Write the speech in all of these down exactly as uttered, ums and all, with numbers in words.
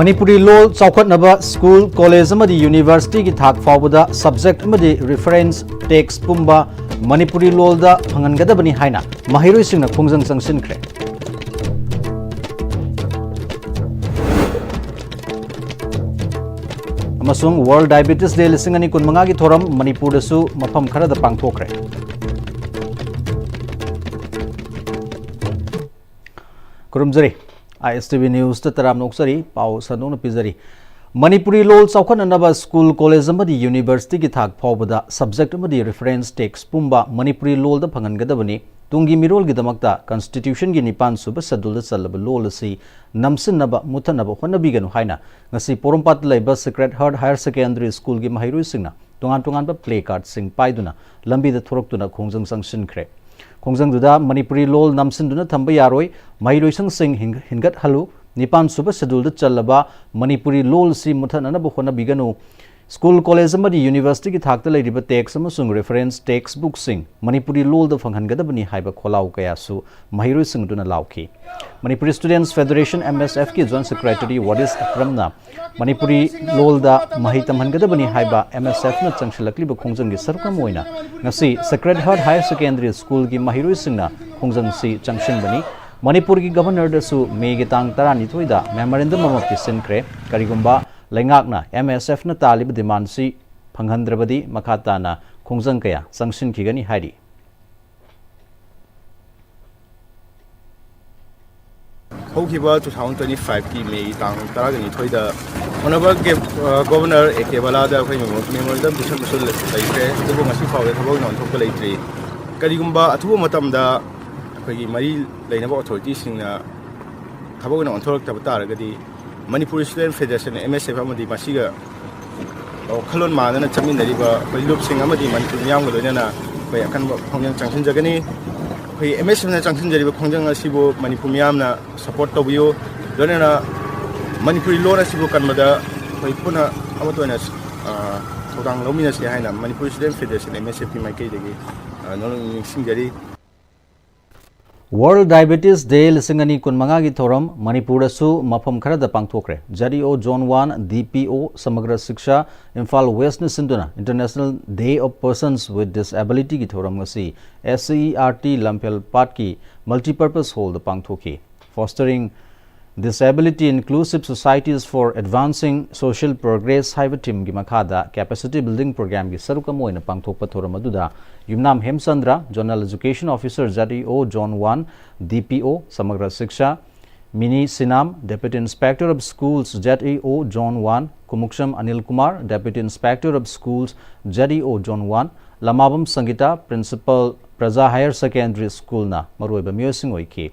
ꯃꯅꯤꯄꯨꯔꯤ ꯂꯣꯜ ꯆꯥꯎꯈꯠꯅꯕ school, college ꯑꯃꯗꯤ ꯌꯨꯅꯤꯚꯔꯁꯤꯇꯤꯒꯤ ꯊꯥꯛ ꯐꯥꯎꯕꯗ ꯁꯕꯖꯦꯛ ꯑꯃꯗꯤ ꯔꯤꯐꯔꯦꯟꯁ ꯇꯦꯛꯁ ꯄꯨꯝꯕ ꯃꯅꯤꯄꯨꯔꯤ ꯂꯣꯜꯗ ꯐꯪꯍꯟꯒꯗꯕꯅꯤ ꯍꯥꯏꯅ ꯃꯍꯩꯔꯣꯏꯁꯤꯡꯅ ꯈꯣꯡꯖꯪ ꯆꯪꯁꯤꯟꯈ꯭ꯔꯦ꯫ ꯑꯃꯁꯨꯡ World Diabetes Day ꯂꯤꯁꯤꯡ ꯑꯅꯤ ꯀꯨꯟꯃꯉꯥꯒꯤ ꯊꯧꯔꯝ ꯃꯅꯤꯄꯨꯔꯗꯁꯨ ꯃꯐꯝ ꯈꯔꯗ ꯄꯥꯡꯊꯣꯛꯈ꯭ꯔꯦ꯫ ꯈꯨꯔꯨꯝꯖꯔꯤ꯫ ISTV Newsꯇ ꯇꯔꯥꯝꯅ ꯑꯣꯛꯆꯔꯤ꯫ ꯄꯥꯎ ꯁꯟꯗꯣꯛꯅ ꯄꯤꯖꯔꯤ꯫ ꯃꯅꯤꯄꯨꯔꯤ ꯂꯣꯜ ꯆꯥꯎꯈꯠꯅꯅꯕ ꯁ꯭ꯀꯨꯜ, ꯀꯣꯂꯦꯖ ꯑꯃꯗꯤ ꯌꯨꯅꯤꯚꯔꯁꯤꯇꯤꯒꯤ ꯊꯥꯛ ꯐꯥꯎꯕꯗ ꯁꯕꯖꯦꯛ ꯑꯃꯗꯤ ꯔꯤꯐꯔꯦꯟꯁ ꯇꯦꯛꯁ ꯄꯨꯝꯕ ꯃꯅꯤꯄꯨꯔꯤ ꯂꯣꯜꯗ ꯐꯪꯍꯟꯒꯗꯕꯅꯤ꯫ ꯇꯨꯡꯒꯤ ꯃꯤꯔꯣꯜꯒꯤꯗꯃꯛꯇ ꯀꯟꯁꯇꯤꯇ꯭ꯌꯨꯁꯟꯒꯤ ꯅꯤꯄꯥꯟ ꯁꯨꯕ ꯁꯦꯗꯨꯜꯗ ꯆꯜꯂꯕ ꯂꯣꯜ ꯑꯁꯤ ꯅꯝꯁꯤꯟꯅꯕ, ꯃꯨꯠꯊꯠꯅꯕ ꯍꯣꯠꯅꯕꯤꯒꯅꯨ ꯍꯥꯏꯅ ꯉꯁꯤ ꯄꯣꯔꯣꯝꯄꯥꯠꯇ ꯂꯩꯕ Sacred Heart Higher Secondary Schoolꯒꯤ ꯃꯍꯩꯔꯣꯏꯁꯤꯡꯅ ꯇꯣꯉꯥꯟ ꯇꯣꯉꯥꯟꯕ ꯄ꯭ꯂꯦ ꯀꯥꯔꯗꯁꯤꯡ ꯄꯥꯏꯗꯨꯅ ꯂꯝꯕꯤꯗ ꯊꯣꯔꯛꯇꯨꯅ ꯈꯣꯡꯖꯪ ꯆꯪꯁꯤꯟꯈ꯭ꯔꯦ꯫ ꯈꯣꯡꯖꯪꯗꯨꯗ "ꯃꯅꯤꯄꯨꯔꯤ ꯂꯣꯜ ꯅꯝꯁꯤꯟꯗꯨꯅ ꯊꯝꯕ ꯌꯥꯔꯣꯏ, ꯃꯍꯩ ꯂꯣꯏꯁꯪꯁꯤꯡ ꯍꯤꯡ-, ꯍꯤꯡꯒꯠꯍꯜꯂꯨ, ꯅꯤꯄꯥꯟ ꯁꯨꯕ ꯁꯦꯗꯨꯜꯗ ꯆꯜꯂꯕ ꯃꯅꯤꯄꯨꯔꯤ ꯂꯣꯜ ꯑꯁꯤ ꯃꯨꯠꯊꯠꯅꯅꯕ ꯍꯣꯠꯅꯕꯤꯒꯅꯨ, ꯁ꯭ꯀꯨꯜ, ꯀꯣꯂꯦꯖ ꯑꯃꯗꯤ ꯌꯨꯅꯤꯚꯔꯁꯤꯇꯤꯒꯤ ꯊꯥꯛꯇ ꯂꯩꯔꯤꯕ ꯇꯦꯛꯁ ꯑꯃꯁꯨꯡ ꯔꯤꯐꯔꯦꯟꯁ ꯇꯦꯛꯁ ꯕꯨꯛꯁꯤꯡ ꯃꯅꯤꯄꯨꯔꯤ ꯂꯣꯜꯗ ꯐꯪꯍꯟꯒꯗꯕꯅꯤ" ꯍꯥꯏꯕ ꯈꯣꯜꯂꯥꯎ ꯀꯌꯥꯁꯨ ꯃꯍꯩꯔꯣꯏꯁꯤꯡ ꯑꯗꯨꯅ ꯂꯥꯎꯈꯤ꯫ Manipuri Students Federation, MSFꯀꯤ Joint Secretary ꯋꯥꯔꯤꯁ ꯑꯀ꯭ꯔꯝꯅ ꯃꯅꯤꯄꯨꯔꯤ ꯂꯣꯜꯗ ꯃꯍꯩ ꯇꯝꯍꯟꯒꯗꯕꯅꯤ ꯍꯥꯏꯕ MSFꯅ ꯆꯪꯁꯤꯜꯂꯛꯂꯤꯕ ꯈꯣꯡꯖꯪꯒꯤ ꯁꯔꯨꯛ ꯑꯃ ꯑꯣꯏꯅ ꯉꯁꯤ Sacred Heart Higher Secondary Schoolꯒꯤ ꯃꯍꯩꯔꯣꯏꯁꯤꯡꯅ ꯈꯣꯡꯖꯪꯁꯤ ꯆꯪꯁꯤꯟꯕꯅꯤ꯫ ꯃꯅꯤꯄꯨꯔꯒꯤ ꯒꯚꯔꯅꯔꯗꯁꯨ ꯃꯦꯒꯤ ꯇꯥꯡ ꯇꯔꯥꯅꯤꯊꯣꯏꯗ ꯃꯦꯃꯣꯔꯦꯟꯗꯝ ꯑꯃ ꯄꯤꯁꯤꯟꯈ꯭ꯔꯦ꯫ ꯀꯔꯤꯒꯨꯝꯕ ꯂꯩꯉꯥꯛꯅ MSFꯅ ꯇꯥꯜꯂꯤꯕ ꯗꯤꯃꯥꯟꯁꯤ ꯐꯪꯍꯟꯗ꯭ꯔꯕꯗꯤ ꯃꯈꯥ ꯇꯥꯅ ꯈꯣꯡꯖꯪ ꯀꯌꯥ ꯆꯪꯁꯤꯟꯈꯤꯒꯅꯤ ꯍꯥꯏꯔꯤ꯫ ꯍꯧꯈꯤꯕ two thousand twenty fiveꯀꯤ ꯃꯦꯒꯤ ꯇꯥꯡ ꯇꯔꯥꯒ ꯅꯤꯊꯣꯏꯗ Honourable ꯒꯦꯞ-, ꯑ, Governor A K ꯕꯂꯥꯗ ꯑꯩꯈꯣꯏ ꯃꯦꯃꯣ-, ꯃꯦꯃꯣꯔꯦꯟꯗꯝ ꯄꯤꯁꯟꯕꯁꯨ ꯂꯩ-, ꯂꯩꯈ꯭ꯔꯦ, ꯑꯗꯨꯕꯨ ꯉꯁꯤ ꯐꯥꯎꯕꯗ ꯊꯕꯛ ꯑꯣꯏꯅ ꯑꯣꯟꯊꯣꯛꯄ ꯂꯩꯇ꯭ꯔꯤ꯫ ꯀꯔꯤꯒꯨꯝꯕ ꯑꯊꯨꯕ ꯃꯇꯝꯗ ꯑꯩꯈꯣꯏꯒꯤ ꯃꯔꯤ ꯂꯩꯅꯕ ꯑꯣꯊꯣꯔꯤꯇꯤꯁꯤꯡꯅ ꯊꯕꯛ ꯑꯣꯏꯅ ꯑꯣꯟꯊꯣꯔꯛꯇꯕ ꯇꯥꯔꯒꯗꯤ ꯃꯅꯤꯄꯨꯔ Student Federation, MSF ꯑꯃꯗꯤ ꯃꯁꯤꯒ ꯋꯥꯈꯜꯂꯣꯟ ꯃꯥꯟꯅꯅ ꯆꯠꯃꯤꯟꯅꯔꯤꯕ ꯑꯩꯈꯣꯏ ꯂꯨꯞꯁꯤꯡ ꯑꯃꯗꯤ ꯃꯅꯤꯄꯨꯔ ꯃꯤꯌꯥꯝꯒ ꯂꯣꯏꯅꯅ ꯑꯩꯈꯣꯏ ꯑꯀꯟꯕ ꯈꯣꯡꯖꯪ ꯆꯪꯁꯤꯟꯖꯒꯅꯤ꯫ ꯑꯩꯈꯣꯏ MSFꯅ ꯆꯪꯁꯤꯟꯖꯔꯤꯕ ꯈꯣꯡꯖꯪ ꯑꯁꯤꯕꯨ ꯃꯅꯤꯄꯨꯔ ꯃꯤꯌꯥꯝꯅ support ꯇꯧꯕꯤꯌꯨ꯫ ꯂꯣꯏꯅꯅ ꯃꯅꯤꯄꯨꯔꯤ ꯂꯣꯟ ꯑꯁꯤꯕꯨ ꯀꯟꯕꯗ ꯑꯩꯈꯣꯏ ꯄꯨꯟꯅ ꯑꯃꯠꯇ ꯑꯣꯏꯅ, ꯑ, ꯊꯧꯗꯥꯡ ꯂꯧꯃꯤꯟꯅꯁꯤ ꯍꯥꯏꯅ ꯃꯅꯤꯄꯨꯔ Student Federation, MSFꯀꯤ ꯃꯥꯏꯀꯩꯗꯒꯤ, ꯑ, ꯅꯣꯂꯨꯛ ꯅꯤꯡꯁꯤꯡꯖꯔꯤ꯫ World Diabetes Day ꯂꯤꯁꯤꯡ ꯑꯅꯤ ꯀꯨꯟꯃꯉꯥꯒꯤ ꯊꯧꯔꯝ ꯃꯅꯤꯄꯨꯔꯗꯁꯨ ꯃꯐꯝ ꯈꯔꯗ ꯄꯥꯡꯊꯣꯛꯈ꯭ꯔꯦ꯫ Z E O Zone One, D P O, Samagra ꯁꯤꯛꯁꯥ, ꯏꯝꯐꯥꯜ ꯋꯦꯁꯅ ꯁꯤꯟꯗꯨꯅ International Day of Persons with Disabilityꯒꯤ ꯊꯧꯔꯝ ꯉꯁꯤ S C E R T Lamphel ꯄꯥꯠꯀꯤ Multipurpose Hallꯗ ꯄꯥꯡꯊꯣꯛꯈꯤ꯫ Fostering Disability Inclusive Societies for Advancing Social Progress ꯍꯥꯏꯕ ꯊꯤꯝꯒꯤ ꯃꯈꯥꯗ Capacity Building Programmeꯒꯤ ꯁꯔꯨꯛ ꯑꯃ ꯑꯣꯏꯅ ꯄꯥꯡꯊꯣꯛꯄ ꯊꯧꯔꯝ ꯑꯗꯨꯗ Yumnam Hemchandra, Zonal Education Officer, Z E O Zone One, D P O, Samagra Shiksha, Mini Sinam, Deputy Inspector of Schools, Z E O Zone One, Kumukcham Anil Kumar, Deputy Inspector of Schools, Z E O Zone One, Lamabam Sangita, Principal, Praja Higher Secondary Schoolꯅ ꯃꯔꯨꯑꯣꯏꯕ ꯃꯤꯑꯣꯏꯁꯤꯡ ꯑꯣꯏꯈꯤ꯫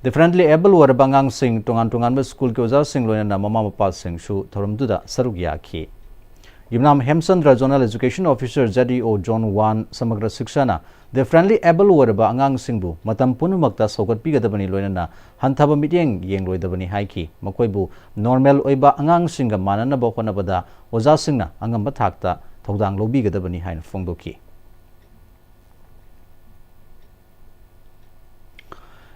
Differently able ꯑꯣꯏꯔꯕ ꯑꯉꯥꯡꯁꯤꯡ, ꯇꯣꯉꯥꯟ ꯇꯣꯉꯥꯟꯕ ꯁ꯭ꯀꯨꯜꯒꯤ ꯑꯣꯖꯥꯁꯤꯡ, ꯂꯣꯏꯅꯅ ꯃꯃꯥ ꯃꯄꯥꯁꯤꯡꯁꯨ ꯊꯧꯔꯝꯗꯨꯗ ꯁꯔꯨꯛ ꯌꯥꯈꯤ꯫ ꯌꯨꯝꯅꯥꯝ Hemchandra, Zonal Education Officer, Z E O Zone One, ꯁꯃꯒ꯭ꯔ ꯁꯤꯛꯁꯥꯅ Differently able ꯑꯣꯏꯔꯕ ꯑꯉꯥꯡꯁꯤꯡꯕꯨ ꯃꯇꯝ ꯄꯨꯝꯅꯃꯛꯇ ꯁꯧꯒꯠꯄꯤꯒꯗꯕꯅꯤ, ꯂꯣꯏꯅꯅ ꯍꯟꯊꯕ ꯃꯤꯠꯌꯦꯡ ꯌꯦꯡꯂꯣꯏꯗꯕꯅꯤ ꯍꯥꯏꯈꯤ꯫ ꯃꯈꯣꯏꯕꯨ normal ꯑꯣꯏꯕ ꯑꯉꯥꯡꯁꯤꯡꯒ ꯃꯥꯟꯅꯅꯕ ꯍꯣꯠꯅꯕꯗ ꯑꯣꯖꯥꯁꯤꯡꯅ ꯑꯉꯝꯕ ꯊꯥꯛꯇ ꯊꯧꯗꯥꯡ ꯂꯧꯕꯤꯒꯗꯕꯅꯤ ꯍꯥꯏꯅ ꯐꯣꯡꯗꯣꯛꯈꯤ꯫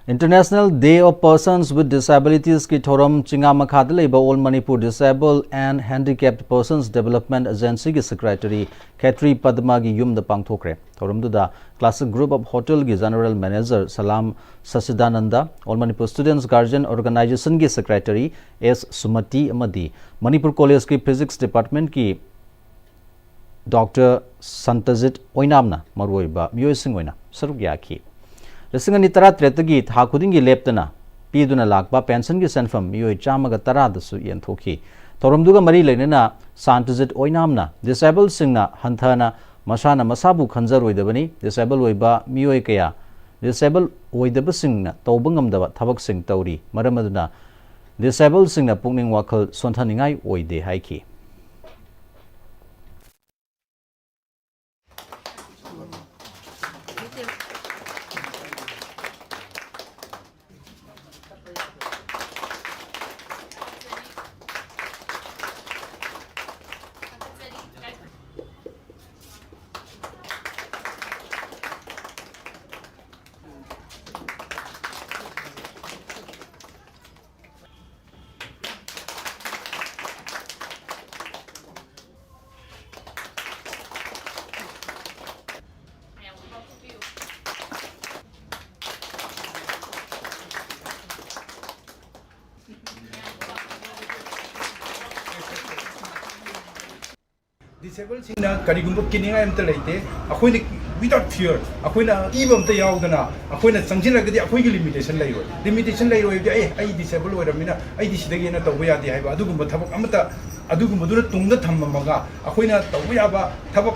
International Day of Persons with Disabilitiesꯀꯤ ꯊꯧꯔꯝ ꯆꯤꯡꯉꯥ ꯃꯈꯥꯗ ꯂꯩꯕ All Manipur Disabled and Handicapped Persons Development Agencyꯒꯤ Secretary ꯈꯦꯇ꯭ꯔꯤ ꯄꯗꯃꯒꯤ ꯌꯨꯝꯗ ꯄꯥꯡꯊꯣꯛꯈ꯭ꯔꯦ꯫ ꯊꯧꯔꯝꯗꯨꯗ Classic Group of Hotelꯒꯤ General Manager Salam ꯁꯆꯤꯗꯥꯅꯟꯗ, All Manipur Students Guardian Organizationꯒꯤ Secretary ꯑꯦꯁ ꯁꯨꯃꯇꯤ ꯑꯃꯗꯤ ꯃꯅꯤꯄꯨꯔ ꯀꯣꯂꯦꯖꯀꯤ Physics Departmentꯀꯤ ꯗꯣꯛꯇꯔ ꯁꯟꯇꯖꯤꯠ ꯑꯣꯏꯅꯥꯝꯅ ꯃꯔꯨꯑꯣꯏꯕ ꯃꯤꯑꯣꯏꯁꯤꯡ ꯑꯣꯏꯅ ꯁꯔꯨꯛ ꯌꯥꯈꯤ꯫ ꯂꯤꯁꯤꯡ ꯑꯅꯤ ꯇꯔꯥꯇꯔꯦꯠꯇꯒꯤ ꯊꯥ ꯈꯨꯗꯤꯡꯒꯤ ꯂꯦꯞꯇꯅ ꯄꯤꯗꯨꯅ ꯂꯥꯛꯄ ꯄꯦꯟꯁꯟꯒꯤ ꯁꯦꯟꯐꯝ ꯃꯤꯑꯣꯏ ꯆꯥꯝꯃꯒ ꯇꯔꯥꯗꯁꯨ ꯌꯦꯟꯊꯣꯛꯈꯤ꯫ ꯊꯧꯔꯝꯗꯨꯒ ꯃꯔꯤ ꯂꯩꯅꯅ ꯁꯥꯟꯇꯖꯤꯠ ꯑꯣꯏꯅꯥꯝꯅ ꯗꯤꯁꯦꯕꯜꯁꯤꯡꯅ ꯍꯟꯊꯅ ꯃꯁꯥꯅ ꯃꯁꯥꯕꯨ ꯈꯟꯖꯔꯣꯏꯗꯕꯅꯤ, ꯗꯤꯁꯦꯕꯜ ꯑꯣꯏꯕ ꯃꯤꯑꯣꯏ ꯀꯌꯥ ꯗꯤꯁꯦꯕꯜ ꯑꯣꯏꯗꯕꯁꯤꯡꯅ ꯇꯧꯕ ꯉꯝꯗꯕ ꯊꯕꯛꯁꯤꯡ ꯇꯧꯔꯤ, ꯃꯔꯝ ꯑꯗꯨꯅ ꯗꯤꯁꯦꯕꯜꯁꯤꯡꯅ ꯄꯨꯛꯅꯤꯡ ꯋꯥꯈꯜ ꯁꯣꯟꯊꯅꯤꯡꯉꯥꯏ ꯑꯣꯏꯗꯦ ꯍꯥꯏꯈꯤ꯫ Disableꯁꯤꯡꯅ ꯀꯔꯤꯒꯨꯝꯕ ꯀꯤꯅꯤꯡꯉꯥꯏ ꯑꯝꯇ ꯂꯩꯇꯦ꯫ ꯑꯩꯈꯣꯏꯅ without fear, ꯑꯩꯈꯣꯏꯅ ꯀꯤꯕ ꯑꯝꯇ ꯌꯥꯎꯗꯅ ꯑꯩꯈꯣꯏꯅ ꯆꯪꯁꯤꯜꯂꯒꯗꯤ ꯑꯩꯈꯣꯏꯒꯤ limitation ꯂꯩꯔꯣꯏ꯫ Limitation ꯂꯩꯔꯣꯏ ꯍꯥꯏꯕꯗꯤ ꯑꯩ ꯑꯩ disable ꯑꯣꯏꯔꯕꯅꯤꯅ ꯑꯩꯗꯤ ꯁꯤꯗꯒꯤ ꯍꯦꯟꯅ ꯇꯧꯕ ꯌꯌꯥꯗꯦ ꯍꯥꯏꯕ ꯑꯗꯨꯒꯨꯝꯕ ꯊꯕꯛ ꯑꯃꯠꯇ, ꯑꯗꯨꯒꯨꯝꯕꯗꯨꯅ ꯇꯨꯡꯗ ꯊꯝꯃꯝꯃꯒ ꯑꯩꯈꯣꯏꯅ ꯇꯧꯕ ꯌꯥꯕ ꯊꯕꯛ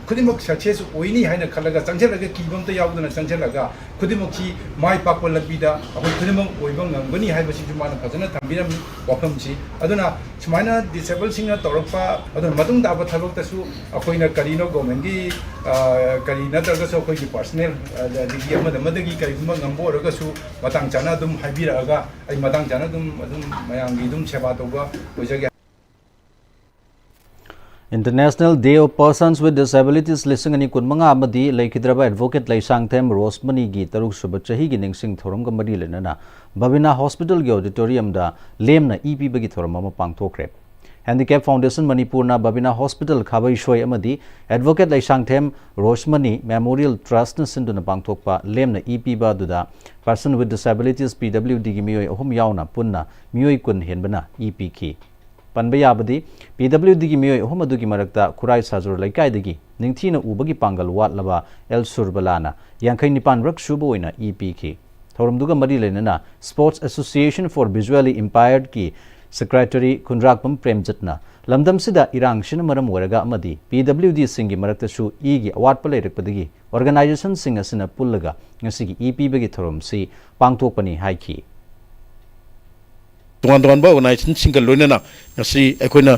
ꯈꯨꯗꯤꯡꯃꯛ success ꯑꯣꯏꯅꯤ ꯍꯥꯏꯅ ꯈꯜꯂꯒ ꯆꯪꯁꯤꯜꯂꯒ ꯀꯤꯕ ꯑꯝꯇ ꯌꯥꯎꯗꯅ ꯆꯪꯁꯤꯜꯂꯒ ꯈꯨꯗꯤꯡꯃꯛꯁꯤ ꯃꯥꯏ ꯄꯥꯛꯄ ꯂꯝꯕꯤꯗ ꯑꯩꯈꯣꯏ ꯈꯨꯗꯤꯡꯃꯛ ꯑꯣꯏꯕ ꯉꯝꯒꯅꯤ ꯍꯥꯏꯕꯁꯤꯁꯨ ꯃꯥꯅ ꯐꯖꯅ ꯊꯝꯕꯤꯔꯝꯃꯤ ꯋꯥꯐꯝꯁꯤ꯫ ꯑꯗꯨꯅ ꯁꯨꯃꯥꯏꯅ disableꯁꯤꯡꯅ ꯇꯧꯔꯛꯄ, ꯑꯗꯨꯅ ꯃꯇꯨꯡ ꯇꯥꯕ ꯊꯕꯛꯇꯁꯨ ꯑꯩꯈꯣꯏꯅ ꯀꯔꯤꯅꯣ governmentꯀꯤ, ꯑ, ꯀꯔꯤ ꯅꯠꯇ꯭ꯔꯒꯁꯨ ꯑꯩꯈꯣꯏꯒꯤ personal, ꯑ, ꯑꯗꯒꯤ ꯑꯃꯗ ꯑꯃꯗꯒꯤ ꯀꯔꯤꯒꯨꯝꯕ ꯉꯝꯕ ꯑꯣꯏꯔꯒꯁꯨ ꯃꯇꯥꯡ ꯆꯥꯅ ꯑꯗꯨꯝ ꯍꯥꯏꯕꯤꯔꯛꯑꯒ ꯑꯩ ꯃꯇꯥꯡ ꯆꯥꯅ ꯑꯗꯨꯝ, ꯑꯗꯨꯝ ꯃꯌꯥꯝꯒꯤ ꯑꯗꯨꯝ ꯁꯦꯕꯥ ꯇꯧꯕ ꯑꯣꯏꯖꯒꯦ꯫ International Day of Persons with Disabilities ꯂꯤꯁꯤꯡ ꯑꯅꯤ ꯀꯨꯟꯃꯉꯥ ꯑꯃꯗꯤ ꯂꯩꯈꯤꯗ꯭ꯔꯕ Advocate ꯂꯩꯁꯥꯡꯊꯦꯝ ꯔꯣꯁꯃꯅꯤꯒꯤ ꯇꯔꯨꯛ ꯁꯨꯕ ꯆꯍꯤꯒꯤ ꯅꯤꯡꯁꯤꯡ ꯊꯧꯔꯝꯒ ꯃꯔꯤ ꯂꯩꯅꯅ ꯕꯕꯤꯅꯥ ꯍꯣꯁꯄꯤꯇꯥꯜꯒꯤ auditoriumꯗ ꯂꯦꯝꯅ ꯏ ꯄꯤꯕꯒꯤ ꯊꯧꯔꯝ ꯑꯃ ꯄꯥꯡꯊꯣꯛꯈ꯭ꯔꯦ꯫ Handicap Foundation ꯃꯅꯤꯄꯨꯔꯅ ꯕꯕꯤꯅꯥ ꯍꯣꯁꯄꯤꯇꯥꯜ ꯈꯥꯕꯩꯁꯣꯏ ꯑꯃꯗꯤ Advocate ꯂꯩꯁꯥꯡꯊꯦꯝ ꯔꯣꯁꯃꯅꯤ Memorial Trustꯅ ꯁꯤꯟꯗꯨꯅ ꯄꯥꯡꯊꯣꯛꯄ ꯂꯦꯝꯅ ꯏ ꯄꯤꯕ ꯑꯗꯨꯗ Person with Disabilities PWDꯒꯤ ꯃꯤꯑꯣꯏ ꯑꯍꯨꯝ ꯌꯥꯎꯅ ꯄꯨꯟꯅ ꯃꯤꯑꯣꯏ ꯀꯨꯟ ꯍꯦꯟꯕꯅ ꯏ ꯄꯤꯈꯤ꯫ ꯄꯟꯕ ꯌꯥꯕꯗꯤ, PWDꯒꯤ ꯃꯤꯑꯣꯏ ꯑꯍꯨꯝ ꯑꯗꯨꯒꯤ ꯃꯔꯛꯇ ꯈꯨꯔꯥꯏ ꯁꯥꯖꯨꯔ ꯂꯩꯀꯥꯏꯗꯒꯤ ꯅꯤꯡꯊꯤꯅ ꯎꯕꯒꯤ ꯄꯥꯡꯒꯜ ꯋꯥꯠꯂꯕ ꯑꯦꯜ ꯁꯨꯔꯕꯂꯥꯅ ꯌꯥꯡꯈꯩ ꯅꯤꯄꯥꯟ ꯔꯛ ꯁꯨꯕ ꯑꯣꯏꯅ ꯏ ꯄꯤꯈꯤ꯫ ꯊꯧꯔꯝꯗꯨꯒ ꯃꯔꯤ ꯂꯩꯅꯅ Sports Association for Visually Impairedꯀꯤ Secretary ꯈꯨꯟꯗ꯭ꯔꯥꯛꯄꯝ ꯄ꯭ꯔꯦꯝꯖꯤꯠꯅ ꯂꯝꯗꯝꯁꯤꯗ ꯏꯔꯥꯡꯁꯤꯅ ꯃꯔꯝ ꯑꯣꯏꯔꯒ ꯑꯃꯗꯤ PWDꯁꯤꯡꯒꯤ ꯃꯔꯛꯇꯁꯨ ꯏꯒꯤ ꯑꯋꯥꯠꯄ ꯂꯩꯔꯛꯄꯗꯒꯤ organizationꯁꯤꯡ ꯑꯁꯤꯅ ꯄꯨꯜꯂꯒ ꯉꯁꯤꯒꯤ ꯏ ꯄꯤꯕꯒꯤ ꯊꯧꯔꯝꯁꯤ ꯄꯥꯡꯊꯣꯛꯄꯅꯤ ꯍꯥꯏꯈꯤ꯫ ꯇꯣꯉꯥꯟ ꯇꯣꯉꯥꯟꯕ organizationꯁꯤꯡꯒ ꯂꯣꯏꯅꯅ ꯉꯁꯤ ꯑꯩꯈꯣꯏꯅ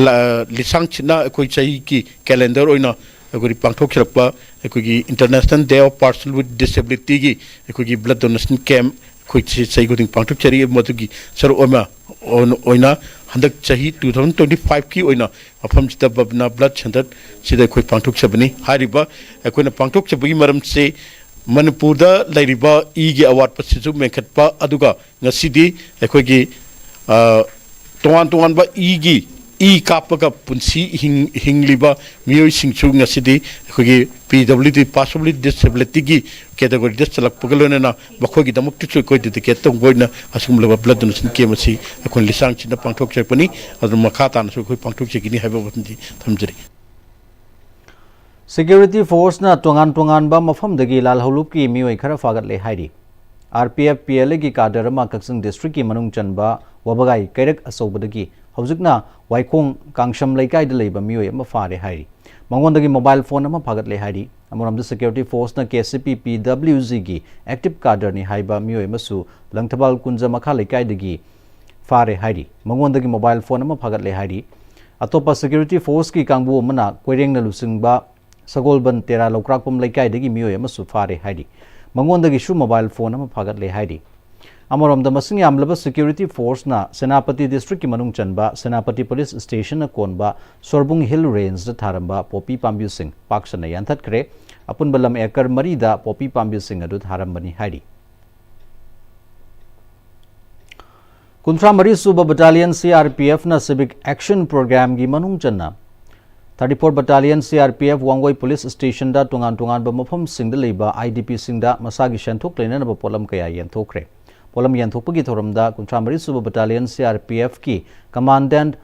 ꯂ- ꯂꯤꯁꯥꯡ ꯁꯤꯠꯅ ꯑꯩꯈꯣꯏ ꯆꯍꯤꯒꯤ calendar ꯑꯣꯏꯅ ꯑꯩꯈꯣꯏꯒꯤ ꯄꯥꯡꯊꯣꯛꯆꯔꯛꯄ ꯑꯩꯈꯣꯏꯒꯤ International Day of Person with Disabilityꯒꯤ ꯑꯩꯈꯣꯏꯒꯤ blood donation camp ꯑꯩꯈꯣꯏ ꯆꯍꯤ ꯆꯍꯤ ꯈꯨꯗꯤꯡ ꯄꯥꯡꯊꯣꯛꯆꯔꯤ꯫ ꯃꯗꯨꯒꯤ ꯁꯔꯨꯛ ꯑꯃ ꯑꯣꯏꯅ ꯍꯟꯗꯛ ꯆꯍꯤ two thousand twenty fiveꯀꯤ ꯑꯣꯏꯅ ꯃꯐꯝꯁꯤꯗ ꯕꯕꯤꯅꯥ blood centre ꯁꯤꯗ ꯑꯩꯈꯣꯏ ꯄꯥꯡꯊꯣꯛꯆꯕꯅꯤ꯫ ꯍꯥꯏꯔꯤꯕ ꯑꯩꯈꯣꯏꯅ ꯄꯥꯡꯊꯣꯛꯆꯕꯒꯤ ꯃꯔꯝꯁꯤ ꯃꯅꯤꯄꯨꯔꯗ ꯂꯩꯔꯤꯕ ꯏꯒꯤ ꯑꯋꯥꯠꯄꯁꯤꯁꯨ ꯃꯦꯟꯈꯠꯄ, ꯑꯗꯨꯒ ꯉꯁꯤꯗꯤ ꯑꯩꯈꯣꯏꯒꯤ ꯑ, ꯇꯣꯉꯥꯟ ꯇꯣꯉꯥꯟꯕ ꯏꯒꯤ ꯏ ꯀꯥꯞꯄꯒ ꯄꯨꯟꯁꯤ ꯍꯤꯡ-, ꯍꯤꯡꯂꯤꯕ ꯃꯤꯑꯣꯏꯁꯤꯡꯁꯨ ꯉꯁꯤꯗꯤ ꯑꯩꯈꯣꯏꯒꯤ ꯄꯤ ꯗꯕ꯭ꯂꯤꯎ ꯗꯤ, ꯄꯥꯁ ꯄꯕ꯭ꯂꯤꯛ ꯗꯤꯁꯦꯕꯤꯂꯤꯇꯤꯒꯤ ꯀꯦꯇꯦꯒꯣꯔꯤꯗ ꯆꯜꯂꯛꯄꯒ ꯂꯣꯏꯅꯅ ꯃꯈꯣꯏꯒꯤꯗꯃꯛꯇꯁꯨ ꯑꯩꯈꯣꯏ ꯗꯦꯗꯤꯀꯦꯠ ꯇꯧꯕ ꯑꯣꯏꯅ ꯑꯁꯤꯒꯨꯝꯂꯕ ꯕ꯭ꯂꯗ ꯗꯣꯅꯦꯁꯟ ꯀꯦꯝ ꯑꯁꯤ ꯑꯩꯈꯣꯏꯅ ꯂꯤꯁꯥꯡ ꯁꯤꯠꯅ ꯄꯥꯡꯊꯣꯛꯆꯔꯛꯄꯅꯤ꯫ ꯑꯗꯨꯅ ꯃꯈꯥ ꯇꯥꯅꯁꯨ ꯑꯩꯈꯣꯏ ꯄꯥꯡꯊꯣꯛꯆꯒꯅꯤ ꯍꯥꯏꯕ ꯋꯥꯐꯝꯁꯤ ꯊꯝꯖꯔꯤ꯫ ꯁꯦꯀ꯭ꯌꯨꯔꯤꯇꯤ ꯐꯣꯔꯁꯅ ꯇꯣꯉꯥꯟ ꯇꯣꯉꯥꯟꯕ ꯃꯐꯝꯗꯒꯤ ꯂꯥꯜꯍꯧꯂꯨꯞꯀꯤ ꯃꯤꯑꯣꯏ ꯈꯔ ꯐꯥꯒꯠꯂꯦ ꯍꯥꯏꯔꯤ꯫ R P F P L ꯑꯦꯒꯤ ꯀꯥꯗꯔ ꯑꯃ ꯀꯛꯆꯤꯡ ꯗꯤꯁꯇ꯭ꯔꯤꯛꯀꯤ ꯃꯅꯨꯡ ꯆꯟꯕ ꯋꯥꯕꯒꯥꯏ ꯀꯩꯔꯛ ꯑꯆꯧꯕꯗꯒꯤ ꯍꯧꯖꯤꯛꯅ ꯋꯥꯏꯈꯣꯡ ꯀꯥꯡꯁꯝ ꯂꯩꯀꯥꯏꯗ ꯂꯩꯕ ꯃꯤꯑꯣꯏ ꯑꯃ ꯐꯥꯔꯦ ꯍꯥꯏꯔꯤ꯫ ꯃꯉꯣꯟꯗꯒꯤ ꯃꯣꯕꯥꯏꯜ ꯐꯣꯟ ꯑꯃ ꯐꯥꯒꯠꯂꯦ ꯍꯥꯏꯔꯤ꯫ ꯑꯃꯔꯣꯝꯗ ꯁꯦꯀ꯭ꯌꯨꯔꯤꯇꯤ ꯐꯣꯔꯁꯅ ꯀꯦ ꯁꯤ ꯄꯤ ꯄꯤ ꯗꯕ꯭ꯂꯤꯎ ꯖꯤꯒꯤ ꯑꯦꯛꯇꯤꯚ ꯀꯥꯗꯔꯅꯤ ꯍꯥꯏꯕ ꯃꯤꯑꯣꯏ ꯑꯃꯁꯨ ꯂꯪꯊꯕꯥꯜ ꯀꯨꯟꯖ ꯃꯈꯥ ꯂꯩꯀꯥꯏꯗꯒꯤ ꯐꯥꯔꯦ ꯍꯥꯏꯔꯤ꯫ ꯃꯉꯣꯟꯗꯒꯤ ꯃꯣꯕꯥꯏꯜ ꯐꯣꯟ ꯑꯃ ꯐꯥꯒꯠꯂꯦ ꯍꯥꯏꯔꯤ꯫ ꯑꯇꯣꯞꯄ ꯁꯦꯀ꯭ꯌꯨꯔꯤꯇꯤ ꯐꯣꯔꯁꯀꯤ ꯀꯥꯡꯕꯨ ꯑꯃꯅ ꯀꯣꯏꯔꯦꯡꯅ ꯂꯨꯆꯤꯡꯕ ꯁꯒꯣꯜꯕꯟ ꯇꯦꯔꯥ ꯂꯧꯀ꯭ꯔꯥꯛꯄꯝ ꯂꯩꯀꯥꯏꯗꯒꯤ ꯃꯤꯑꯣꯏ ꯑꯃꯁꯨ ꯐꯥꯔꯦ ꯍꯥꯏꯔꯤ꯫ ꯃꯉꯣꯟꯗꯒꯤꯁꯨ ꯃꯣꯕꯥꯏꯜ ꯐꯣꯟ ꯑꯃ ꯐꯥꯒꯠꯂꯦ ꯍꯥꯏꯔꯤ꯫ ꯑꯃꯔꯣꯝꯗ ꯃꯁꯤꯡ ꯌꯥꯝꯂꯕ ꯁꯦꯀ꯭ꯌꯨꯔꯤꯇꯤ ꯐꯣꯔꯁꯅ ꯁꯦꯅꯥꯄꯇꯤ ꯗꯤꯁꯇ꯭ꯔꯤꯛꯀꯤ ꯃꯅꯨꯡ ꯆꯟꯕ ꯁꯦꯅꯥꯄꯇꯤ ꯄꯨꯂꯤꯁ ꯁ꯭ꯇꯦꯁꯟꯅ ꯀꯣꯟꯕ ꯁꯣꯔꯕꯨꯡ ꯍꯤꯜ ꯔꯦꯟꯖꯇ ꯊꯥꯔꯝꯕ ꯄꯣꯄꯤ ꯄꯥꯝꯕꯤꯁꯤꯡ ꯄꯥꯛ ꯁꯟꯅ ꯌꯥꯟꯊꯠꯈ꯭ꯔꯦ꯫ ꯑꯄꯨꯟꯕ ꯂꯝ ꯑꯦꯀꯔ ꯃꯔꯤꯗ ꯄꯣꯄꯤ ꯄꯥꯝꯕꯤꯁꯤꯡ ꯑꯗꯨ ꯊꯥꯔꯝꯕꯅꯤ ꯍꯥꯏꯔꯤ꯫ ꯀꯨꯟꯊ꯭ꯔꯥ ꯃꯔꯤ ꯁꯨꯕ ꯕꯠꯇꯥꯂꯤꯌꯟ ꯁꯤ ꯑꯥꯔ ꯄꯤ ꯑꯦꯐꯅ ꯁꯤꯚꯤꯛ ꯑꯦꯛꯁꯟ ꯄ꯭ꯔꯣꯒ꯭ꯔꯥꯝꯒꯤ ꯃꯅꯨꯡ ꯆꯟꯅ thirty four battalion C R P F Wangoi police ꯁ꯭ꯇꯦꯁꯟꯗ ꯇꯣꯉꯥꯟ ꯇꯣꯉꯥꯟꯕ ꯃꯐꯝꯁꯤꯡꯗ ꯂꯩꯕ ꯑꯥꯏ ꯗꯤ ꯄꯤꯁꯤꯡꯗ ꯃꯁꯥꯒꯤ ꯁꯦꯟꯊꯣꯛ ꯂꯩꯅꯅꯕ ꯄꯣꯠꯂꯝ ꯀꯌꯥ ꯌꯦꯟꯊꯣꯛꯈ꯭ꯔꯦ꯫ ꯄꯣꯠꯂꯝ ꯌꯦꯟꯊꯣꯛꯄꯒꯤ ꯊꯧꯔꯝꯗ ꯀꯨꯟꯊ꯭ꯔꯥ ꯃꯔꯤ ꯁꯨꯕ ꯕꯠꯇꯥꯂꯤꯌꯟ ꯁꯤ ꯑꯥꯔ ꯄꯤ ꯑꯦꯐꯀꯤ ꯀꯃꯥꯟꯗꯦꯟꯠ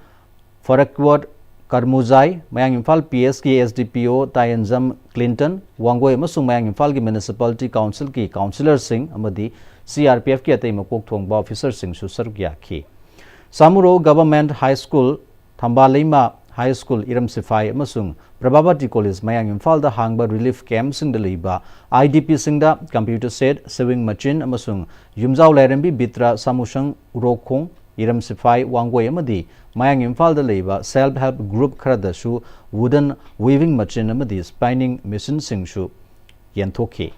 ꯐꯔꯛꯋꯠ ꯀꯔꯃꯨꯖꯥꯏ, ꯃꯌꯥꯡ ꯏꯝꯐꯥꯜ ꯄꯤ ꯑꯦꯁꯀꯤ ꯑꯦꯁ ꯗꯤ ꯄꯤ ꯑꯣ ꯇꯥꯌꯦꯟꯖꯝ ꯀ꯭ꯂꯤꯟꯇꯟ, ꯋꯥꯡꯒꯣꯏ ꯑꯃꯁꯨꯡ ꯃꯌꯥꯡ ꯏꯝꯐꯥꯜꯒꯤ ꯃ꯭ꯌꯨꯅꯤꯁꯤꯄꯥꯂꯤꯇꯤ ꯀꯥꯎꯟꯁꯤꯜꯒꯤ ꯀꯥꯎꯟꯁꯤꯂꯔꯁꯤꯡ ꯑꯃꯗꯤ ꯁꯤ ꯑꯥꯔ ꯄꯤ ꯑꯦꯐꯀꯤ ꯑꯇꯩ ꯃꯀꯣꯛ ꯊꯣꯡꯕ ꯑꯣꯐꯤꯁꯔꯁꯤꯡꯁꯨ ꯁꯔꯨꯛ ꯌꯥꯈꯤ꯫ ꯁꯥꯃꯨꯔꯣ ꯒꯚꯔꯟꯃꯦꯟꯠ ꯍꯥꯏ ꯁ꯭ꯀꯨꯜ, ꯊꯝꯕꯥꯜ ꯂꯩꯃ ꯍꯥꯏ ꯁ꯭ꯀꯨꯜ, ꯏꯔꯝ ꯁꯤꯐꯥꯏ ꯑꯃꯁꯨꯡ ꯄ꯭ꯔꯚꯥꯕꯇꯤ ꯀꯣꯂꯦꯖ ꯃꯌꯥꯡ ꯏꯝꯐꯥꯜꯗ ꯍꯥꯡꯕ ꯔꯤꯂꯤꯐ ꯀꯦꯝꯞꯁꯤꯡꯗ ꯂꯩꯕ ꯑꯥꯏ ꯗꯤ ꯄꯤꯁꯤꯡꯗ ꯀꯝꯄ꯭ꯌꯨꯇꯔ ꯁꯦꯠ, ꯁꯤꯋꯤꯡ ꯃꯦꯆꯤꯟ ꯑꯃꯁꯨꯡ ꯌꯨꯝꯖꯥꯎ ꯂꯥꯏꯔꯦꯝꯕꯤ ꯕꯤꯇ꯭ꯔ ꯁꯥꯃꯨꯁꯪ ꯎꯔꯣꯛꯈꯣꯡ, ꯏꯔꯝ ꯁꯤꯐꯥꯏ ꯋꯥꯡꯒꯣꯏ ꯑꯃꯗꯤ ꯃꯌꯥꯡ ꯏꯝꯐꯥꯜꯗ ꯂꯩꯕ ꯁꯦꯜꯐ ꯍꯦꯜꯞ ꯒ꯭ꯔꯨꯞ ꯈꯔꯗꯁꯨ ꯋꯨꯗꯟ ꯋꯤꯚꯤꯡ ꯃꯦꯆꯤꯟ ꯑꯃꯗꯤ ꯁ꯭ꯄꯥꯏꯅꯤꯡ ꯃꯦꯆꯤꯟꯁꯤꯡꯁꯨ ꯌꯦꯟꯊꯣꯛꯈꯤ꯫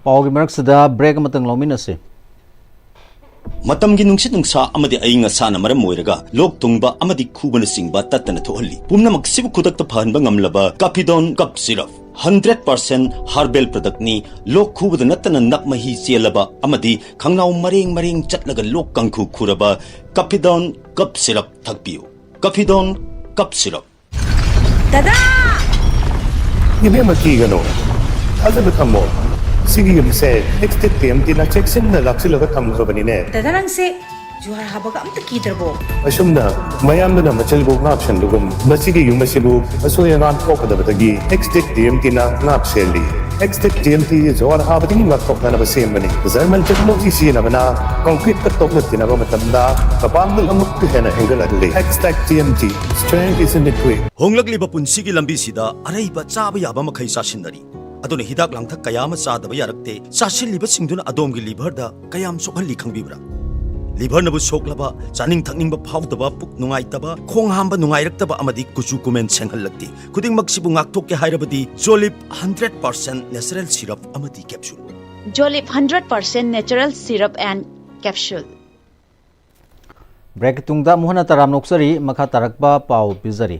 ꯄꯥꯎꯒꯤ ꯃꯔꯛꯁꯤꯗ ꯕ꯭ꯔꯦꯛ ꯑꯃꯇꯪ ꯂꯧꯃꯤꯟꯅꯁꯤ꯫ ꯃꯇꯝꯒꯤ ꯅꯨꯡꯁꯤꯠ ꯅꯨꯡꯁꯥ ꯑꯃꯗꯤ ꯑꯏꯪ ꯑꯁꯥꯅ ꯃꯔꯝ ꯑꯣꯏꯔꯒ ꯂꯣꯛ ꯊꯨꯡꯕ ꯑꯃꯗꯤ ꯈꯨꯕꯅꯆꯤꯡꯕ ꯇꯠꯇꯅ ꯊꯣꯛꯍꯜꯂꯤ꯫ ꯄꯨꯝꯅꯃꯛꯁꯤꯕꯨ ꯈꯨꯗꯛꯇ ꯐꯍꯟꯕ ꯉꯝꯂꯕ ꯀꯥꯐꯤꯗꯣꯟ cough syrup. Hundred percent herbal ꯄ꯭ꯔꯗꯛꯅꯤ꯫ ꯂꯣꯛ ꯈꯨꯕꯗ ꯅꯠꯇꯅ ꯅꯞ ꯃꯍꯤ ꯆꯦꯜꯂꯕ ꯑꯃꯗꯤ ꯈꯪꯅꯥꯎ ꯃꯔꯦꯡ ꯃꯔꯦꯡ ꯆꯠꯂꯒ ꯂꯣꯛ ꯀꯥꯡꯈꯨ ꯈꯨꯔꯕ ꯀꯥꯐꯤꯗꯣꯟ ꯀꯞ ꯁꯤꯔꯞ ꯊꯛꯄꯤꯌꯨ꯫ ꯀꯥꯐꯤꯗꯣꯟ cough syrup. ꯗꯗꯥ! ꯏꯕꯦꯝꯃ, ꯀꯤꯒꯅꯨ꯫ ꯊꯥꯖꯕ ꯊꯝꯃꯣ꯫ ꯁꯤꯒꯤ ꯌꯨꯝꯁꯦ ꯑꯦꯛꯁꯇꯦꯛ ꯇꯤ ꯑꯦꯝ ꯇꯤꯅ ꯆꯦꯛꯁꯤꯟꯅ ꯂꯥꯛꯁꯤꯜꯂꯒ ꯊꯝꯈ꯭ꯔꯕꯅꯤꯅꯦ꯫ ꯗꯗꯥ, ꯅꯪꯁꯦ ꯖꯨꯍꯥꯔ ꯍꯥꯕꯒ ꯑꯝꯇ ꯀꯤꯗ꯭ꯔꯕꯣ? ꯑꯁꯨꯝꯅ ꯃꯌꯥꯝꯗꯨꯅ ꯃꯆꯜꯕꯨ ꯉꯥꯛꯁꯟꯕꯒꯨꯝ, ꯃꯁꯤꯒꯤ ꯌꯨꯝ ꯑꯁꯤꯕꯨ ꯑꯁꯣꯏ ꯑꯉꯥꯝ ꯊꯣꯛꯀꯗꯕꯗꯒꯤ ꯑꯦꯛꯁꯇꯦꯛ ꯇꯤ ꯑꯦꯝ ꯇꯤꯅ ꯉꯥꯛ ꯁꯦꯜꯂꯤ꯫ ꯑꯦꯛꯁꯇꯦꯛ ꯇꯤ ꯑꯦꯝ ꯇꯤ ꯖꯨꯍꯥꯔ ꯍꯥꯕꯗꯒꯤ ꯉꯥꯛꯊꯣꯛꯅꯅꯕ ꯁꯦꯝꯕꯅꯤ꯫ ꯖꯔꯃꯟ ꯇꯦꯛꯅꯣꯂꯣꯖꯤ ꯁꯤꯖꯤꯟꯅꯕꯅ ꯀꯪꯀ꯭ꯔꯤꯠꯀ ꯇꯣꯛꯅ ꯇꯤꯟꯅꯕ ꯃꯇꯝꯗ ꯀꯕꯥꯡꯗ ꯑꯃꯨꯛꯀ ꯍꯦꯟꯅ ꯍꯦꯟꯒꯠꯍꯜꯂꯤ꯫ ꯑꯦꯛꯁꯇꯦꯛ T M T, strength is in the grit. ꯍꯣꯡꯂꯛꯂꯤꯕ ꯄꯨꯟꯁꯤꯒꯤ ꯂꯝꯕꯤꯁꯤꯗ ꯑꯔꯩꯕ ꯆꯥꯕ ꯌꯥꯕ ꯃꯈꯩ ꯆꯥꯁꯤꯟꯅꯔꯤ꯫ ꯑꯗꯨꯅ ꯍꯤꯗꯥꯛ ꯂꯥꯡꯊꯛ ꯀꯌꯥ ꯑꯃ ꯆꯥꯗꯕ ꯌꯥꯔꯛꯇꯦ꯫ ꯆꯥꯁꯤꯜꯂꯤꯕꯁꯤꯡꯗꯨꯅ ꯑꯗꯣꯝꯒꯤ ꯂꯤꯚꯔꯗ ꯀꯌꯥꯝ ꯁꯣꯛꯍꯜꯂꯤ ꯈꯪꯕꯤꯕ꯭ꯔꯥ? ꯂꯤꯚꯔꯅꯕꯨ ꯁꯣꯛꯂꯕ, ꯆꯥꯅꯤꯡ ꯊꯛꯅꯤꯡꯕ ꯐꯥꯎꯗꯕ, ꯄꯨꯛ ꯅꯨꯡꯉꯥꯏꯇꯕ, ꯈꯣꯡ ꯍꯥꯝꯕ ꯅꯨꯡꯉꯥꯏꯔꯛꯇꯕ ꯑꯃꯗꯤ ꯀꯨꯆꯨ ꯀꯨꯃꯦꯟ ꯁꯦꯡꯍꯜꯂꯛꯇꯦ꯫ ꯈꯨꯗꯤꯡꯃꯛꯁꯤꯕꯨ ꯉꯥꯛꯊꯣꯛꯀꯦ ꯍꯥꯏꯔꯕꯗꯤ ꯖꯣꯂꯤꯞ ꯍꯟꯗ꯭ꯔꯦꯠ ꯄꯥꯔꯁꯦꯟ ꯅꯦꯆꯔꯦꯜ ꯁꯤꯔꯞ ꯑꯃꯗꯤ capsule. Jolip hundred percent natural syrup and capsule. ꯕ꯭ꯔꯦꯛꯀꯤ ꯇꯨꯡꯗ ꯑꯃꯨꯛ ꯍꯟꯅ ꯇꯔꯥꯝꯅ ꯑꯣꯛꯆꯔꯤ꯫ ꯃꯈꯥ ꯇꯥꯔꯛꯄ ꯄꯥꯎ ꯄꯤꯖꯔꯤ꯫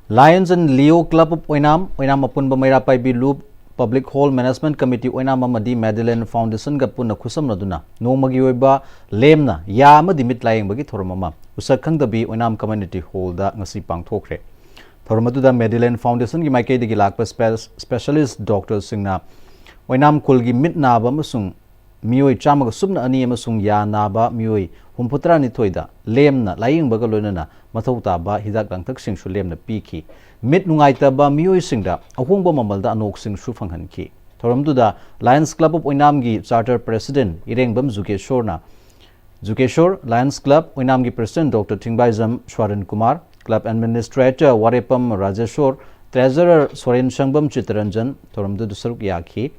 Lions and Leo Club of ꯑꯣꯏꯅꯥꯝ, ꯑꯣꯏꯅꯥꯝ ꯑꯄꯨꯟꯕ ꯃꯩꯔꯥ ꯄꯥꯏꯕꯤ ꯂꯨꯞ, Public Hall Management Committee ꯑꯣꯏꯅꯥꯝ ꯑꯃꯗꯤ ꯃꯦꯗꯤꯂꯦꯟ ꯐꯥꯎꯟꯗꯦꯁꯟꯒ ꯄꯨꯟꯅ ꯈꯨꯠꯁꯝꯅꯗꯨꯅ ꯅꯣꯡꯃꯒꯤ ꯑꯣꯏꯕ ꯂꯦꯝꯅ ꯌꯥ ꯑꯃꯗꯤ ꯃꯤꯠ ꯂꯥꯌꯦꯡꯕꯒꯤ ꯊꯧꯔꯝ ꯑꯃ ꯎꯁꯛ ꯈꯪꯗꯕꯤ ꯑꯣꯏꯅꯥꯝ ꯀꯝꯃ꯭ꯌꯨꯅꯤꯇꯤ ꯍꯣꯜꯗ ꯉꯁꯤ ꯄꯥꯡꯊꯣꯛꯈ꯭ꯔꯦ꯫ ꯊꯧꯔꯝ ꯑꯗꯨꯗ ꯃꯦꯗꯤꯂꯦꯟ ꯐꯥꯎꯟꯗꯦꯁꯟꯒꯤ ꯃꯥꯏꯀꯩꯗꯒꯤ ꯂꯥꯛꯄ ꯁ꯭ꯄꯦ-, ꯁ꯭ꯄꯦꯁꯤꯌꯦꯂꯤꯁ ꯗꯣꯛꯇꯔꯁꯤꯡꯅ ꯑꯣꯏꯅꯥꯝ ꯈꯨꯜꯒꯤ ꯃꯤꯠ ꯅꯥꯕ ꯑꯃꯁꯨꯡ ꯃꯤꯑꯣꯏ ꯆꯥꯝꯃꯒ ꯁꯨꯞꯅ ꯑꯅꯤ ꯑꯃꯁꯨꯡ ꯌꯥ ꯅꯥꯕ ꯃꯤꯑꯣꯏ ꯍꯨꯝꯐꯨꯇꯔꯥ ꯅꯤꯊꯣꯏꯗ ꯂꯦꯝꯅ ꯂꯥꯌꯦꯡꯕꯒ ꯂꯣꯏꯅꯅ ꯃꯊꯧ ꯇꯥꯕ ꯍꯤꯗꯥꯛ ꯂꯥꯡꯊꯛꯁꯤꯡꯁꯨ ꯂꯦꯝꯅ ꯄꯤꯈꯤ꯫ ꯃꯤꯠ ꯅꯨꯡꯉꯥꯏꯇꯕ ꯃꯤꯑꯣꯏꯁꯤꯡꯗ ꯑꯍꯣꯡꯕ ꯃꯃꯜꯗ ꯑꯅꯣꯛꯁꯤꯡꯁꯨ ꯐꯪꯍꯟꯈꯤ꯫ ꯊꯧꯔꯝꯗꯨꯗ Lions Club of ꯑꯣꯏꯅꯥꯝꯒꯤ ꯆꯥꯔꯇꯔ ꯄ꯭ꯔꯦꯁꯤꯗꯦꯟꯠ ꯏꯔꯦꯡꯕꯝ ꯖꯨꯒꯦꯁꯣꯔꯅ, ꯖꯨꯒꯦꯁꯣꯔ, Lions Club ꯑꯣꯏꯅꯥꯝꯒꯤ president doctor Thingbaijam Swaran Kumar, club administrator Warepam Rajeshwor, treasurer Soren Sangbam Chittaranjan ꯊꯧꯔꯝꯗꯨꯗ ꯁꯔꯨꯛ ꯌꯥꯈꯤ꯫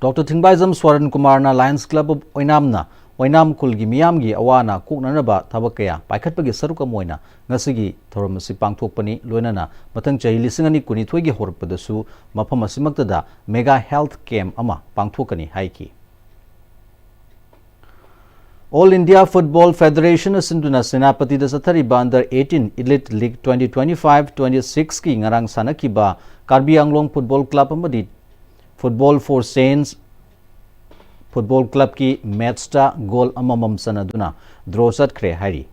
ꯗꯣꯛꯇꯔ ꯊꯤꯡꯕꯥꯏꯖꯝ ꯁ꯭ꯋꯥꯔꯟ ꯀꯨꯃꯥꯔꯅ Lions Club of ꯑꯣꯏꯅꯥꯝꯅ ꯑꯣꯏꯅꯥꯝ ꯈꯨꯜꯒꯤ ꯃꯤꯌꯥꯝꯒꯤ ꯑꯋꯥ ꯑꯅꯥ ꯀꯣꯛꯅꯅꯕ ꯊꯕꯛ ꯀꯌꯥ ꯄꯥꯏꯈꯠꯄꯒꯤ ꯁꯔꯨꯛ ꯑꯃ ꯑꯣꯏꯅ ꯉꯁꯤꯒꯤ ꯊꯧꯔꯝ ꯑꯁꯤ ꯄꯥꯡꯊꯣꯛꯄꯅꯤ꯫ ꯂꯣꯏꯅꯅ ꯃꯊꯪ ꯆꯍꯤ ꯂꯤꯁꯤꯡ ꯑꯅꯤ ꯀꯨꯟꯅꯤꯊꯣꯏꯒꯤ ꯍꯧꯔꯛꯄꯗꯁꯨ ꯃꯐꯝ ꯑꯁꯤꯃꯛꯇꯗ mega health camp ꯑꯃ ꯄꯥꯡꯊꯣꯛꯀꯅꯤ ꯍꯥꯏꯈꯤ꯫ All India Football Federation ꯁꯤꯟꯗꯨꯅ ꯁꯦꯅꯥꯄꯇꯤꯗ ꯆꯠꯊꯔꯤꯕ under eighteen Elite League twenty twenty-five twenty-six ꯀꯤ ꯉꯔꯥꯡ ꯁꯥꯟꯅꯈꯤꯕ ꯀꯥꯔꯕꯤ ꯑꯪꯂꯣꯡ Football Club ꯑꯃꯗꯤ Football for Saints Football Club ꯀꯤ match ꯇ goal ꯑꯃꯃꯝ ꯆꯟꯅꯗꯨꯅ draw ꯆꯠꯈ꯭ꯔꯦ ꯍꯥꯏꯔꯤ꯫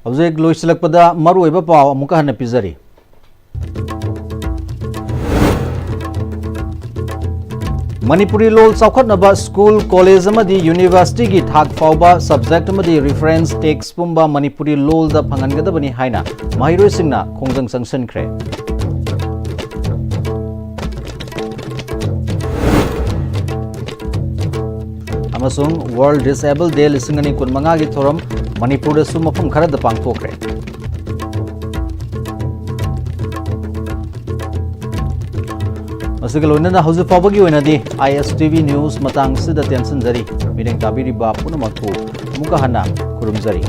ꯍꯧꯖꯤꯛ ꯂꯣꯏꯁꯤꯜꯂꯛꯄꯗ ꯃꯔꯨꯑꯣꯏꯕ ꯄꯥꯎ ꯑꯃꯨꯛꯀ ꯍꯟꯅ ꯄꯤꯖꯔꯤ꯫ ꯃꯅꯤꯄꯨꯔꯤ ꯂꯣꯜ ꯆꯥꯎꯈꯠꯅꯕ school, college ꯑꯃꯗꯤ university ꯒꯤ ꯊꯥꯛ ꯐꯥꯎꯕ subject ꯑꯃꯗꯤ reference text ꯄꯨꯝꯕ ꯃꯅꯤꯄꯨꯔꯤ ꯂꯣꯜꯗ ꯐꯪꯍꯟꯒꯗꯕꯅꯤ ꯍꯥꯏꯅ ꯃꯍꯩꯔꯣꯏꯁꯤꯡꯅ ꯈꯣꯡꯖꯪ ꯆꯪꯁꯤꯟꯈ꯭ꯔꯦ꯫ ꯑꯃꯁꯨꯡ World Disable Day ꯂꯤꯁꯤꯡ ꯑꯅꯤ ꯀꯨꯟꯃꯉꯥꯒꯤ ꯊꯧꯔꯝ ꯃꯅꯤꯄꯨꯔꯗꯁꯨ ꯃꯐꯝ ꯈꯔꯗ ꯄꯥꯡꯊꯣꯛꯈ꯭ꯔꯦ꯫ ꯃꯁꯤꯒ ꯂꯣꯏꯅꯅ ꯍꯧꯖꯤꯛ ꯐꯥꯎꯕꯒꯤ ꯑꯣꯏꯅꯗꯤ I S T V news ꯃꯇꯥꯡꯁꯤꯗ ꯇꯦꯟꯁꯤꯟꯖꯔꯤ꯫ ꯃꯤꯠꯌꯦꯡ ꯇꯥꯕꯤꯔꯤꯕ ꯄꯨꯝꯅꯃꯛꯄꯨ ꯑꯃꯨꯛꯀ ꯍꯟꯅ ꯈꯨꯔꯨꯝꯖꯔꯤ꯫